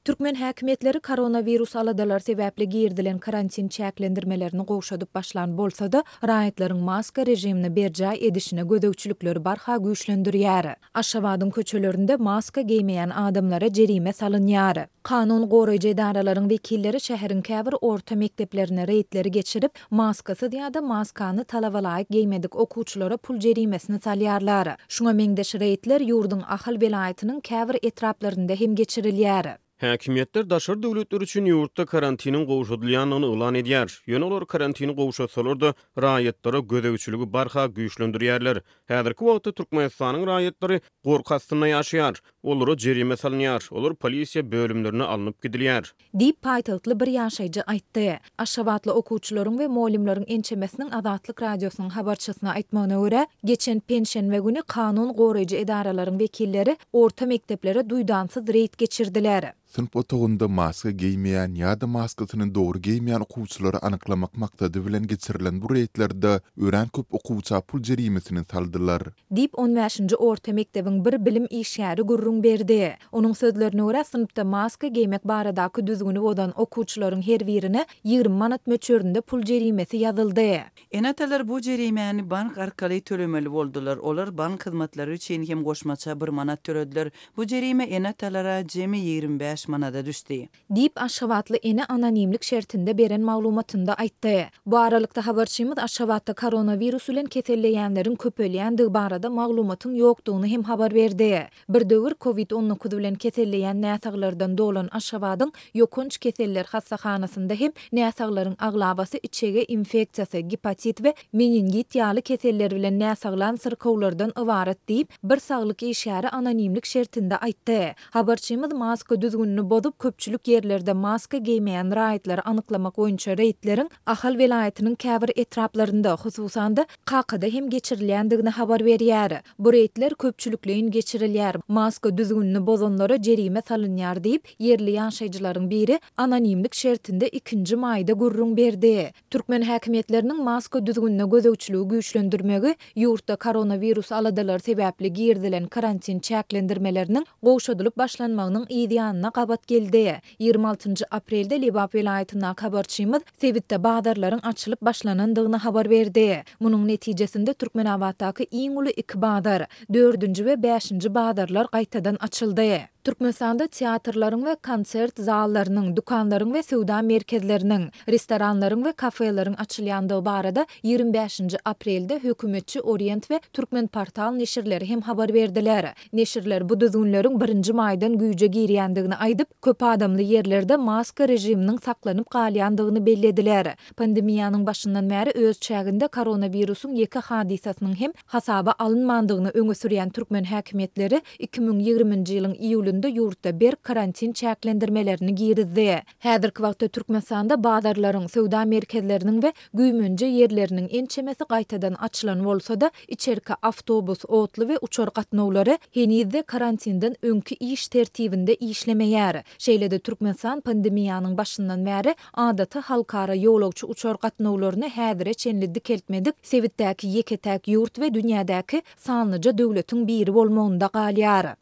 Türkmen häkimiýetleri koronawirus aladalary sebäpli girizilen karantin çäklendirmelerini gowşadyp başlan bolsa-da, raýatlaryň maska režimini berjaý edişine gözegçilikleri barha güýçlendirýär. Aşgabadyň köçelerinde maska geýmeýän adamlara jerime salynýar. Kanun goraýjy edaralaryň wekilleri şäheriň käbir orta mekdeplerine reýdleri geçirip, maskasyz ýa-da maskany talabalaýyk geýmedik okuwçylara pul jerimesini salýarlar. Şuňa meňzeş reýdler ýurduň Ahal welaýatynyň käbir etraplarynda hem geçirilýär. Häkimiýetler daşary döwletler üçin ýurtda karantiniň gowşadylýandygyny yglan edýär. Ýöne olar karantini gowşatsalar-da, raýatlara gözegçiligi barha güýçlendirýärler. Häzirki wagtda Türkmenistanyň raýatlary gorky astynda ýaşaýar. Olara jerime salynýar, olar polisiýa bölümlerine alnyp gidilýär. Diýip, paýtagtly bir ýaşaýjy aýtdy. Aşgabatly okuwçylaryň we mugallymlaryň ençemesiniň Azatlyk Radiosynyň habarçysyna aýtmagyna görä, geçen penşenbe güni kanun goraýjy edaralaryň wekilleri orta mekdeplere duýdansyz reýd geçirdiler. Synp otagynda maska geýmeýän ýa-da maskasyny dogry geýmeýän okuwçylary anyklamak maksady bilen geçirilen bu reýdlerde örän köp okuwça pul jerimesini saldylar. Diýip, on bäşinji orta mekdebiň bir bilim işgäri gürrüň berdi. Onuň sözlerine görä, synpda maska geýmek baradaky düzgüni bozan okuwçylaryň her birine 20 manat möçberinde pul jerimesi ýazyldy. Ene-atalar bu jerimäni bank arkaly tölemeli boldular. Olar bank hyzmatlary üçin hem goşmaça bir manat tölediler. Bu jerime ene-atalara jemi 25 manada düşdi. Diýip, aşgabatly ene anonimlik şertinde beren maglumatynda aýtdy. Bu aralykda, habarçymyz Aşgabatda koronawirus bilen keselleýänleriň köpelýändigi barada maglumatyň ýokdugyny hem habar berdi. Bir döwür Covid 19 bilen keselleýän näsaglardan dolan Aşgabadyň Ýokanç keseller hassahanasynda hem näsaglaryň aglabasy içege infeksiýasy, gepatit we meningit ýaly keseller bilen näsaglan syrkawlardan ybarat diýip, bir saglyk işgäri anonimlik şertinde aýtdy. Habarçymyz maska düzgünini bozup, köpçülik ýerlerde maska geýmeýän raýatlary anyklamak boýunça reýdleriň Ahal welaýatynyň käbir etraplarynda, hususan-da, Kakada hem geçirilýändigini habar berýär. Bu reýdler köpçülikleýin geçirilýär, maska düzgünini bozanlara jerime salynýar diýip, ýerli ýaşaýjylaryň biri anonimlik şertinde ikinji maýda gürrüň berdi. Türkmen häkimiýetleriniň maska düzgünine gözegçiligi güýçlendirmegi ýurtda koronawirus aladalary sebäpli girizilen karantin çäklendirmeleriniň gowşadylyp başlanmagynyň yz ýanyna gabat geldi. 26 njy aprelde Lebap welaýatyndaky habarçymyz sebitde bazarlaryň açylyp başlanandygyny habar berdi. Munuň netijesinde Türkmenabatdaky iň uly iki bazar, dördünji we bäşinji bazarlar gaýtadan açyldy. Türkmenistanda teatrlaryň we konsert zallarynyň, dükanlaryň we söwda merkezleriniň, restoranlaryň we kafeleriň açylýandygy barada 25 nji aprelde hökümetçi Orient we Türkmenportal neşirleri hem habar berdiler. Neşirler bu düzgünleriň birinji maýdan güýje girýändigini aýdyp, köp adamly ýerlerde maska režiminiň saklanyp galýandygyny bellediler. Pandemiýanyň başyndan bäri öz çäginde koronawirusyň ýeke hadysasynyň hem hasaba alynmandygyny öňe sürýän türkmen häkimiýetleri 2020-nji ýylyň iýulynda ýurtda berk karantin çäklendirmelerini girizdi. Häzirki wagtda Türkmenistanda bazarlaryň, söwda merkezleriniň we güýmenje ýerleriniň ençemesi gaýtadan açylan bolsa-da, içerki awtobus, otly we uçar gatnawlary heniz-de karantinden öňki iş tertibinde işlemeýär. Şeýle-de Türkmenistan pandemiýanyň başyndan bäri adaty halkara ýolagçy uçar gatnawlaryny häzire çenli dikeltmedik sebitdäki ýeke-täk ýurt we dünýädäki sanlyja döwletiň biri bolmagynda galýar.